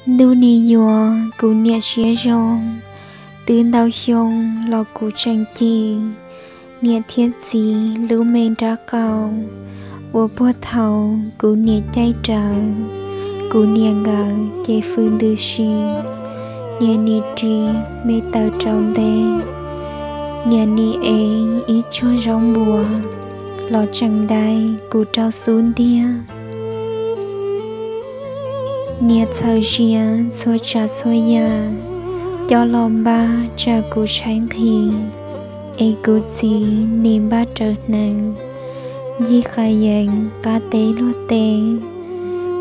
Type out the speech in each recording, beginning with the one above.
Ntuj nim yuav kuv niam siab zoo, twb ntau xyoo los kuv tseem cim. Niam thiab txiv lub me nrab qaum uas puag thaum kuv niam caij rawv, kuv niam nkawd ces fwj ntws si. Niam nim ris me taws rau ntej, niam nim ev ib tsuag zaub npua los tseem dai kuv rau xub ntiag. Niam txhawm zias txhua tsav txhua yam coj los npaj tsam kuv tshaib nqhis, es kuv txiv nim npaj rawv hneev, ncig qas yeev qab teb luag teb,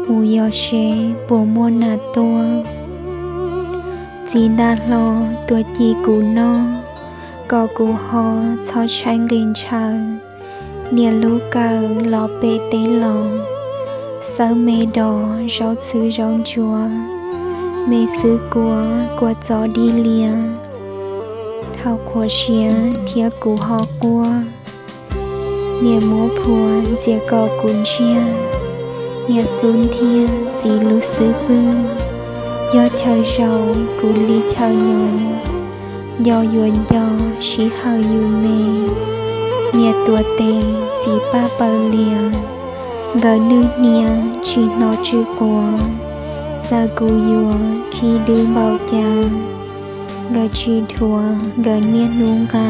mus yos seb puas muaj nas tuaj. Txiv ntam hlo tuav ci kuv noj, kom kuv ho txhob tshaib nqhis ntshaw. Niam lub kawm los pem teb los, xawb me dos zaub txhwb zaub ntsuab, me xwb kua kua txob dib liab. Thaum qhuav siav thiab kuv ho quaj, niam muab phua ntxias kom kuv ntsiag. Niam xub ntiag txiv lub xub pwg, yog chaw zaus kuv li chaw nyoos. Nco yuav nco sij hawm yus me, niam tuav tes txiv paj paws lias. Nkawd nwj hnia tsis hnov tsw quav, txawm kuv yuav khi dwb npaum cas, nkawd tsis dhuav nkawd niaj hnub nqa.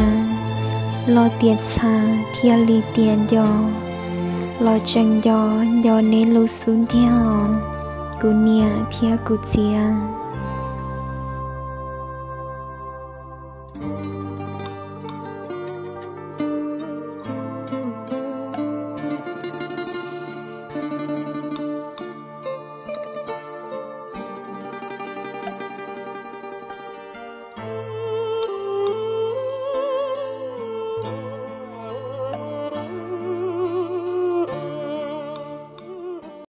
Los tias txhav thiaj li tias nco, los tseem nco nco neb lub xub ntiag os, kuv niam thiab kuv txiv.